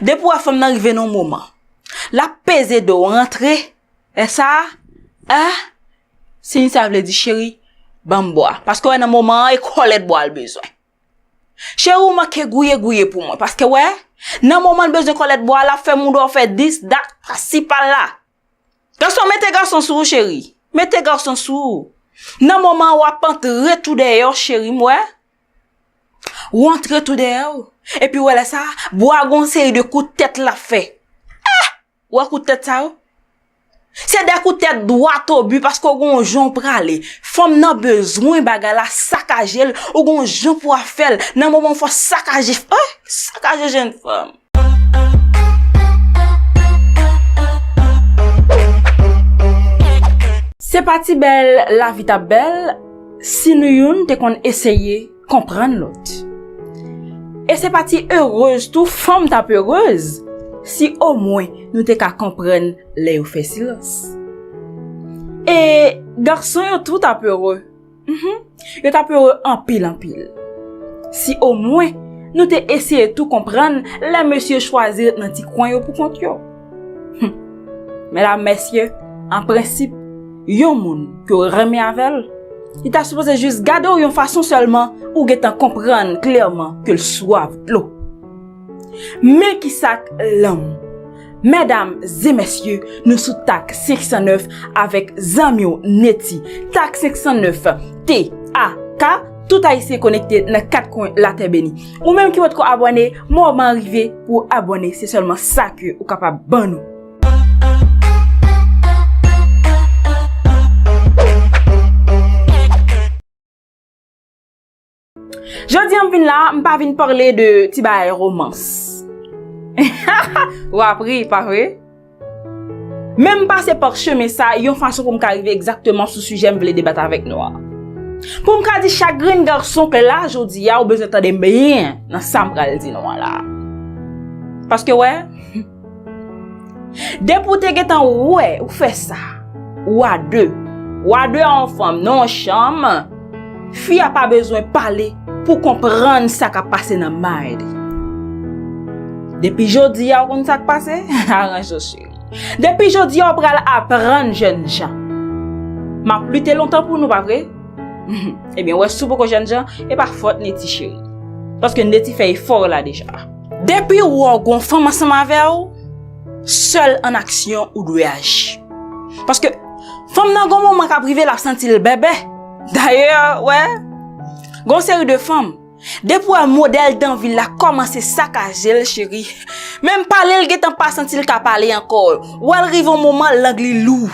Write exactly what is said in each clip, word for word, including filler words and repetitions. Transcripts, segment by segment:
Depi w wè fanm nan rive nan moman, l ap peze do w rantre, e sa, a, siy sa vle di, cheri, ban m bwa. Paske w wè nan moman an, e kòlèt bwa l bezwen. Cheri, ou manke gouye gouye pou mwen. Paske w wè, nan moman l bezwen kòlèt bwa, l ap fè mouda w fè dis, dat, pasi, pala. Gason, mete gason sou ou, cheri. Mete gason sou ou. Nan moman an, w ap antre tou dèyè w, cheri, m wè. Ou antre tou dèyè w. Epi w wè lè sa, bwa gon seri de kout tèt l ap fè. Ah! Ou wè kout tèt sa yo? Se de kout tèt dwat obi paske w gon jan w prale. Fanm nan bezwen bagay la sakaje l, ou gon jan pou w ap fè l. Nan moman w fò sakaje, eh, sakaje jenn fanm. Se pa ti bèl lavi t ap bèl si nou youn te konn eseye konprann lòt. E se pa ti erez tou fanm t ap erez si omwen nou te ka konprann lè yo fè silans. E gason yo tou t ap ere. Mhm. Yo t ap ere anpil, anpil. Si omwen nou te eseye tou konprann lè mesye yo chwazi ret nan ti kwen yo pou kont yo. Hum. Medam, mesye, an prensip, yon moun ke w renmen avè l, li ta sipoze jis gade w yon fason sèlman ou gentan konprann klèman ke l swaf dlo. Men ki sa k lanmou. Medam e mesye, nou sou Tak senk san nèf avèk zanmi w Neti. Tak senk san nèf, T A K, tout Ayisyen konekte nan kat kwen latè beni. Ou menm ki potko abòne, moman an rive pou w abòne, se sèlman sa ke ou kapab ban nou. Jodi a m vin la, m pa vin pale de ti bagay romans. W ap ri, pa vre? Men m pase pa chemen sa yon fason pou m ka rive egzakteman sou sijè m vle debat avèk nou an. Pou m ka di chak grenn gason ke la jodi a ou bezwen tande byen nan sa m pral di nou an la. Paske wè, depi w te gentan wè ou fè sa, ou a de, ou a de a yon fanm nan yon chanm, fi a pa bezwen pale pou konprann sa k ap pase nan may li. Depi jodi a, ou konn sa k pase? Aranje w, cheri. Depi jodi a, ou pral aprann jènjan. M ap lite lontan pou nou, pa vre? Ebyen, wè, si w poko jènjan, e pa fòt Neti, cheri. Paske Neti fè efò la deja. Depi w wè w gon fanm ansanm avè w, sèl an aksyon ou dwe aji. Paske fanm nan gon moman k ap rive l ap santi l bèbè. Dayè, wè, gon seri de fanm, depi w wè modèl dan vi l la kòmanse sakaje l, cheri, menm pale l gentan pa santi l ka pale ankò. W wè l rive yon moman, lang li lou.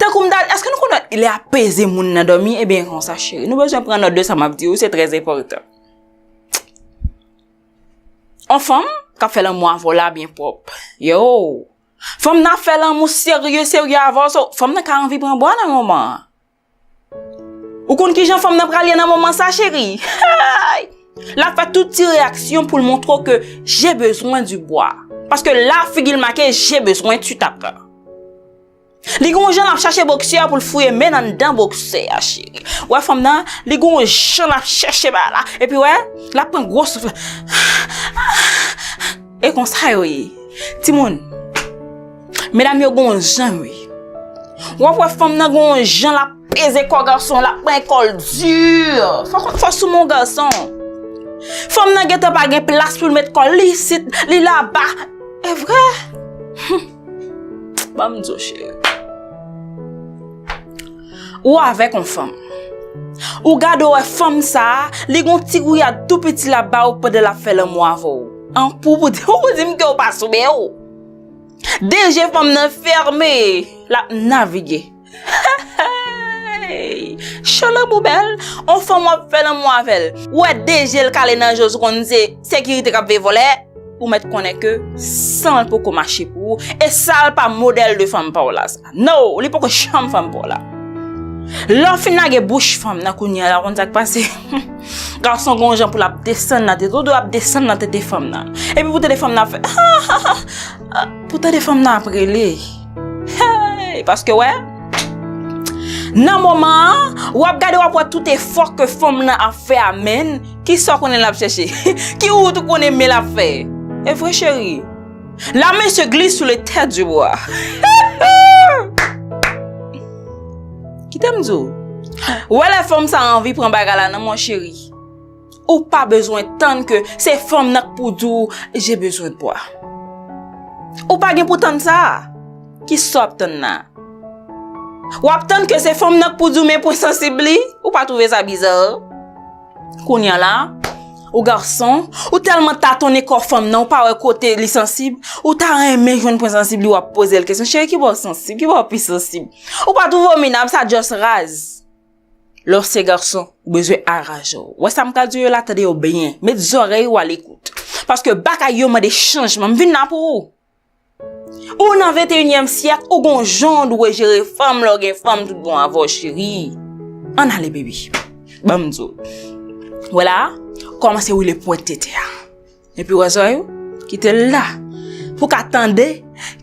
Tankou m ta, èske nou konnen lè ap peze moun nan dòmi? Ebyen, konsa, cheri, nou bezwen pran nòt de sa m ap di w, se trè enpòtan. On fanm k ap fè lanmou avè w la byen pwòp. Yo! Fanm nan ap fè lanmou serye, serye avè w, so, fanm nan ka anvi pran bwa nan moman an. Ou konn kijan fanm nan pral ye nan moman sa, cheri? Hey! L ap fè tout ti reyaksyon pou l montre w ke j'ai besoin du bois. Paske la, figi l make j'ai besoin tu t'attends. Li gon jan l ap chache boksè pou l fouye men l anndan boksè a, cheri. Ou wè fanm nan, li gon jan l ap chèche bagay la. Epi wè, l ap pran gwo souf la. E konsa yo ye. Timoun, medam yo gon jan yo ye. W ap wè fanm nan gon jan l ap peze kò gason, l ap pran kò l di. Fò, fò sou men gason. Fanm nan gentan pa gen plas pou l met kò l, li isit, li laba. E vre? Hum. Ban m di w, cheri. Ou avèk yon fanm. Ou gade w wè fanm sa a, li gon ti gouyad tou piti l ap ba w pandan l ap fè lanmou avè w. An pou, pou di, ou di m ke w pa sou men w. De je fanm nan fèmen, l ap navige. Hey! Chan lanmou bèl, on fanm w ap fè lanmou avè l. Ou wè de je l kale nan je w, ou konn se sekirite k ap veye vòlè. Ou mèt konnen ke san l poko mache pou ou, e sa l pa modèl de fanm pa w la sa. No, li poko janm fanm pa w la. Lè w fin lage bouch fanm nan kounye a la, ou konn sa k pase? Gason gon jan pou l ap desann nan tete, ou dwe ap desann nan tete fanm nan. Epi pou tande fanm nan ap fè, pou tande fanm nan ap rele. Hey, paske wè, nan moman an, w ap gade, w ap wè tout efò ke fanm nan ap fè a, men, Ki sa w konnen l ap chèche? Ki wout ou konnen men l ap fè? E vre, cheri. La main se glisse sous les têtes du bois. Kite m di w. Wè lè fanm sa anvi pran bagay la nan men w, cheri. Ou pa bezwen tann ke se fanm nan k pou di w, "J'ai besoin de bois." Ou pa gen pou tann sa. Ki sa w ap tann la? W ap tann ke se fanm nan k pou di w men pwen sansib li? Ou pa twouve sa biza? Kounye a la, ou gason, ou tèlman tatonnen kò fanm nan, ou pa wè kote li sansib, ou ta renmen jwenn pwen sansib li, w ap poze l kesyon, "Cheri, ki bò w sansib? Ki bò w pi sansib?" Ou pa twouve w minab, sa just raz? Lè w se gason, ou bezwen araje w. Wè sa m ka di yo la, tande yo byen. Met zòrèy ou a lekout. Paske bagay yo mande chanjman. M vin la pou ou. Ou nan venteyinyèm syèk, ou gon jan w dwe jere fanm lè w gen fanm tout bon avè w, cheri. Ann ale, baby. Ban m di w. Wè la, kòmanse woule pwent tete a. Epi w wè zòrèy ou? Kite l la. Pou w ka tande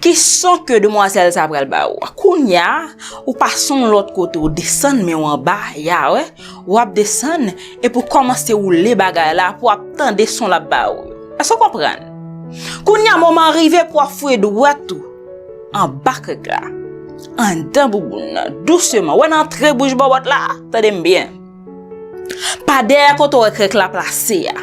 ki son ke demwazèl sa pral ba ou a. Kounye a, ou pase yon lòt kote, ou desann men w anba, ya wè. W ap desann, epi w kòmanse woule bagay la, pou w ap tande son l ap ba ou yo. Èske w konprann? Kounye a, moman an rive pou w ap fouye dwèt ou anba krèk la, anndan bouboun nan, douseman. Wè nan antre bouch bòbòt la, tande m byen. Pa dèyè kote w wè krèk la plase a.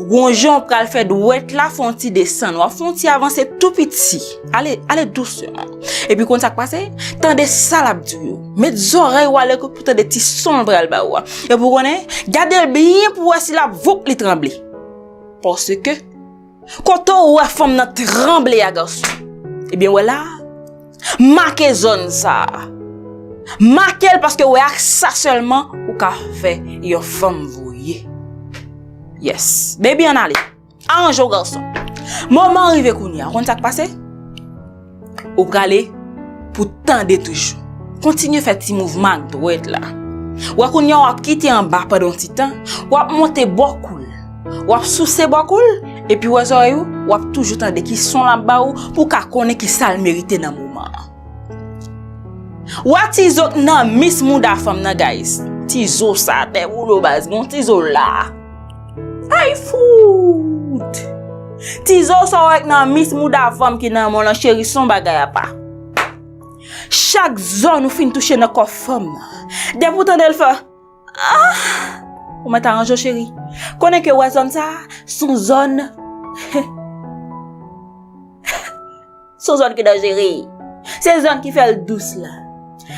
Gon jan w pral fè dwèt la fè yon ti desann. W ap fè yon ti avanse tou piti. Ale, ale douseman. Epi konn sa k pase? Tande sa l ap di w yo. Met zòrèy ou a lekout pou tande ti son l pral ba ou a. Epi w konnen, gade l byen pou w wè si l ap voup li tranble. Paske, kote w wè fanm nan tranble a gason. Ebyen, wè la, make zòn sa a. Make l paske wè ak sa sèlman ou ka fè yon fanm voye. Yes. Baby, ann ale. Aranje w gason. Moman an rive kounye a. Konn sa k pase? Ou prale pou tande toujou. Kontinye fè ti mouvman ak dwèt la. Wè kounye a w ap kite anba pandan yon ti tan, w ap monte bò kou l. W ap souse bò kou l, epi wè zòrèy ou, w ap toujou tande ki son l ap ba ou pou w ka konnen ki sa l merite nan moman an. Wè ti zo k nan mis mouda fanm nan, guys. Ti zo sa, tè woulo baz, gon ti zo la. Ay fout! Ti zo sa w wè k nan mis mouda fanm ki nan men w lan, cheri, se yon bagay apa. Chak zòn ou fin touche nan kò fanm nan, depi w tande l fè, ah! Ou mèt aranje w, cheri. Konnen ke wè zòn sa, se yon zòn, se yon zòn ki danjere. Se zòn ki fè l dous la.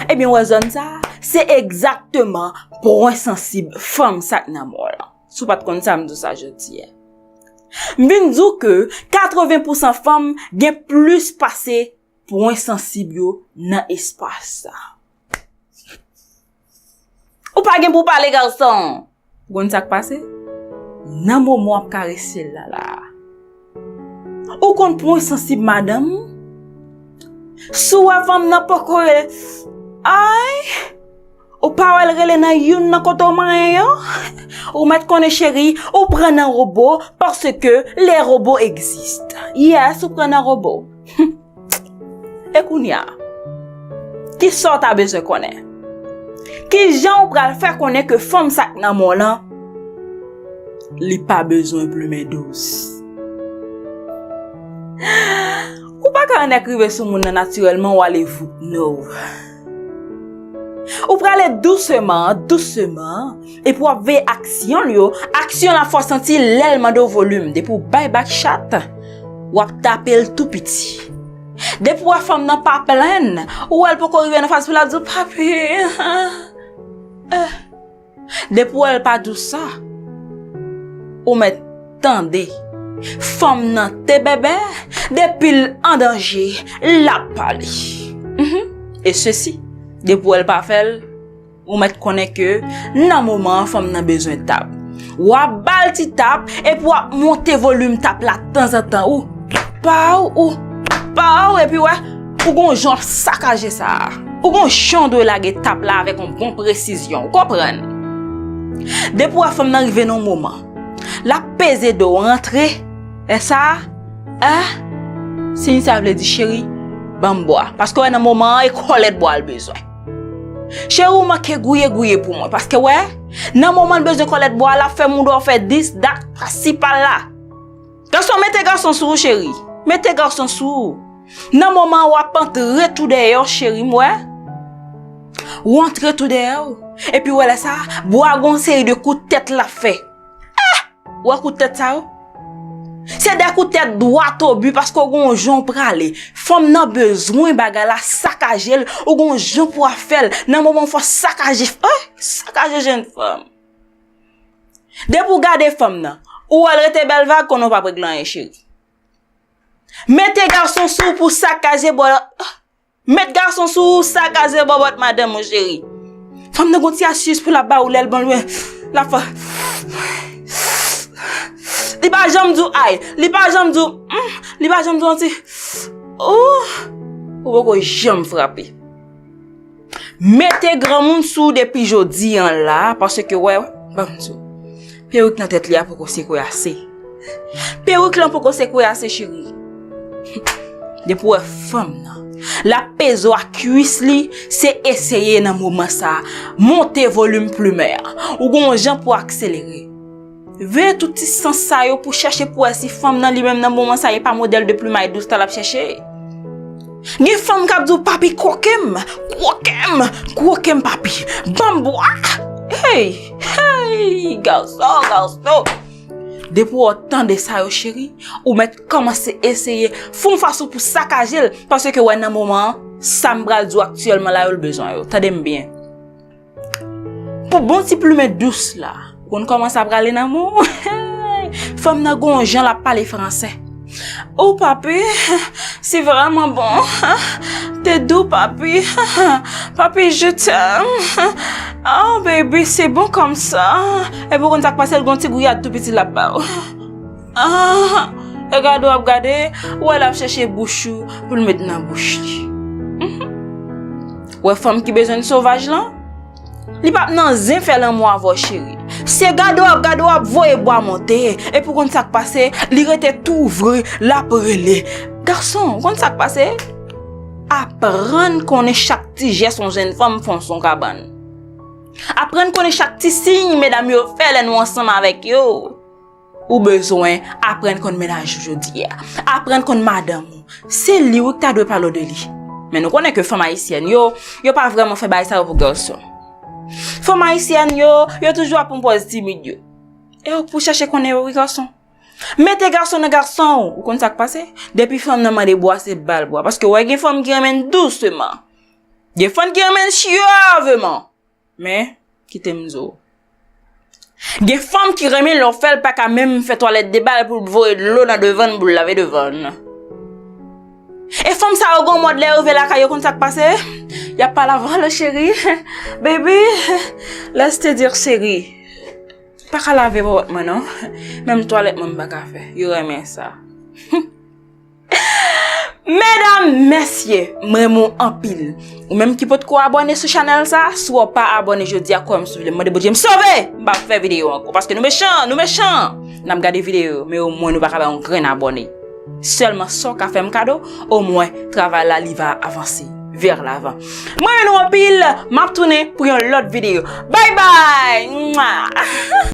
Ebyen, wè zòn sa, se egzakteman pwen sansib fanm sa k nan men w lan. Si w pa t konn sa, m di w sa jodi a. M vin di w ke katreven pousan fanm gen plis pase pwen sansib yo nan espas sa. Ou pa gen pou w pale, gason. Ou konn sa k pase? Nan moman w ap karese l la la. Ou konn pwen sansib madanm? Si w wè fanm nan poko rele, ay, ou pa wè l rele nan youn nan kote w manyen yo? Ou mèt konnen, cheri, ou pran nan robo, paske les robots existent. Yes, ou pran nan robo. E kounye a, ki sa w ta bezwen konnen? Ki jan w pral fè konnen ke fanm sa k nan men w lan, li pa bezwen plimen dous? Ou pa ka annèk rive sou moun nan natirèlman, w ale voup, no. Ou prale douseman, douseman, epi w ap veye aksyon l yo. Aksyon l ap fè w santi lè l mande w volim. Depi w bay bak chat, w ap tape l tou piti. Depi w wè fanm nan pa plenn, ou wè l poko rive nan faz pou l ap di w, "Papi." Depi w wè l pa di w sa, ou mèt tande. Fanm nan te bèbè, depi l an danje, l ap pale. Mhm. E sesi, depi w wè l pa fè l, ou mèt konnen ke nan moman an, fanm nan bezwen tap. W ap ba l ti tap, epi w ap monte volim tap la tanzantan. Ou pa w, ou pa w, epi wè, ou gon jan w ap sakaje sa a. Ou gon jan w dwe lage tap la avèk yon bon presizyon. Ou konprann? Depi w wè fanm nan rive nan yon moman, l ap peze do w rantre, lè sa a, eh, siy sa vle di, cheri, ban m bwa. Paske w wè nan moman an, e kòlèt bwa l bezwen. Cheri, ou manke gouye gouye pou mwen. Paske, wè, nan moman l bezwen kòlèt bwa, l ap fè mouda w fè dis, dat, pasi, pa la. Gason, mete gason sou ou, cheri. Mete gason sou ou. Nan moman w ap antre tou dèyè w, cheri, m wè. Ou antre tou dèyè w. Epi w wè lè sa, bwa gon seri de kout tèt l ap fè. Ou wè kout tèt sa yo? Se de kout tèt dwat obi paske w gon jan w prale. Fanm nan bezwen bagay la sakaje l, ou gon jan pou w ap fè l. Nan moman w fò sakaje, eh, sakaje jèn fanm. Depi w gade fanm nan, ou wè l rete bèl vag, konnen w p ap regle anyen, cheri. Mete gason sou w pou sakaje bò. Met gason sou ou, sakaje bòbòt madanm ou, cheri. Fanm nan gon ti asyis pou l ap ba ou lè l ban lwen. L ap fè. Li pa janm di w ay. Li pa janm di w, mm, li pa janm di w yon ti, oh, ou poko janm frape. Mete granmoun sou ou depi jodi an la, paske wè, ban m di w. Perik nan tèt li a poko sekwe ase. Perik lan poko sekwe ase, cheri. Depi w wè fanm nan, l ap peze w ak kwis li, se eseye nan moman sa a. Monte volim plimè a. Ou gon jan pou akselere. Veye tout ti sans sa yo pou chèche pou wè si fanm nan li menm nan moman sa a, e pa modèl de plimay dous la l ap chèche. Gen fanm k ap di w, "Papi, kwoke m, kwoke m, kwoke m, papi, ban m bwa." Hey, hey, gason, gason. Depi w tande sa yo, cheri, ou mèt kòmanse eseye fè yon fason pou sakaje l, paske wè nan moman an, sa m pral di w aktyèlman la yo, l bezwen yo. Tande m byen. Pou bon ti plimen dous la, ou konn kòman sa prale nan men w. Fanm nan gon jan l ap pale fransè. Oh papi, c'est vraiment bon. T'es doux, papi. Papi, je t'aime. Oh baby, c'est bon comme ça. Epi ou konn sa k pase, l gon ti gouyad tou piti l ap ba w. Ah, e gade w ap gade, ou wè l ap chèche bouch ou pou l met nan bouch li. Mhm. Wè fanm ki bezwen sovaj lan? Li p ap nan zen fè lanmou avè w, cheri. Se gade w ap gade, w ap voye bwa monte. Epi w konn sa k pase, li rete tou ouvri, l ap rele. Gason, w konn sa k pase? Aprann konnen chak ti jès yon jèn fanm fè w sou kabann. Aprann konnen chak ti siy medam yo fè lè nou ansanm avèk yo. Ou bezwen aprann konn mennaj ou jodi a. Aprann konn madanm ou. Se li wi k ta dwe pale w de li. Men nou konnen ke fanm ayisyèn yo, yo pa vrèman fè bagay sa yo pou gason. Fanm ayisyèn yo, yo toujou ap pran pòz timid yo. E w pou chèche konnen yo wi gason. Mete gason nan gason w. Ou konn sa k pase? Depi fanm nan mande bwa, se ba l bwa. Paske w wè gen fanm ki renmen douseman. Gen fanm ki renmen syaveman. Men, kite m di w. Gen fanm ki renmen lè w fè l pa ka menm fè twalèt de bal pou l voye dlo nan devan l pou l lave devan l. E fanm sa yo gon mòd lè yo rive lakay yo konn sa k pase? Y ap pale avè w, "Allo chéri, baby, let's te dire chéri." Pa ka lave bòbòt mwen non. Menm twalèt mwen m pa ka fè. Yo renmen sa. Medam, mesye, m renmen w anpil. Ou menm ki potko abòne sou chanèl sa, si w pa abòne jodi a, kwè m si w vle, m mande Bondye m sove, m p ap fè videyo ankò. Paske nou mechan, nou mechan. N ap gade videyo yo, men omwen nou pa ka bay yon grenn abòne. Sèlman sa w ka fè m kado, omwen travay la li va avanse vers l'avant. Mwen renmen nou anpil, m ap tounen pou yon lòt videyo. Bye bye! Mwa!